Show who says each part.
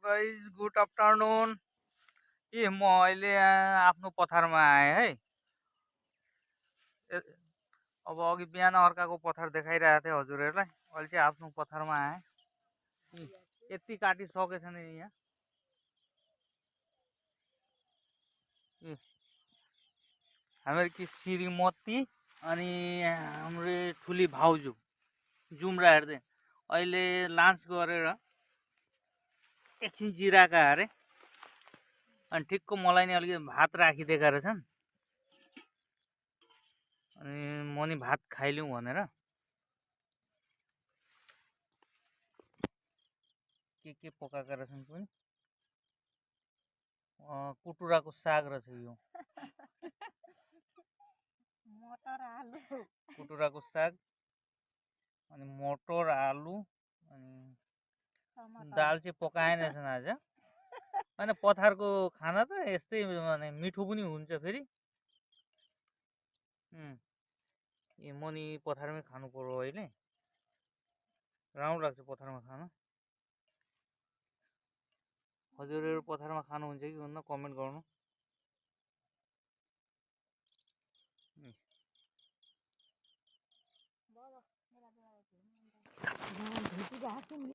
Speaker 1: Guys good afternoon. म अहिले आफ्नो पथारमा आएँ है। अब अघि बिहान अर्काको पथार देखाइरहेको थिएँ हजुरहरूलाई। अहिले चाहिँ आफ्नो पथारमा आएँ। यति काटिसकेछ नि यहाँ। हामीहरूको श्रीमती अनि हाम्रो ठुली भाउजू जुम्रा हेर्दै अहिले लान्च गरेर एकछिन जिराएका अरे। अनि ठिक्क मलाई नि अलिकति भात राखिदिएका रहेछन्। अनि म नि भात खाइलिउँ भनेर के पकाएका रहेछन् पनि। कुटुराको साग रहेछ यो।
Speaker 2: मटर आलु
Speaker 1: कुटुराको साग अनि मटर आलु अनि दाल चाहिँ पकाएनछन् आज। अनि पथारको खाना त यस्तै माने मिठो पनि हुन्छ फेरि। म नि पथारमै खानु पर्यो अहिले। राम्रो लाग्छ पथारमा खान। हजुरहरू पथारमा खानुहुन्छ कि हुन्न कमेन्ट गर्नु।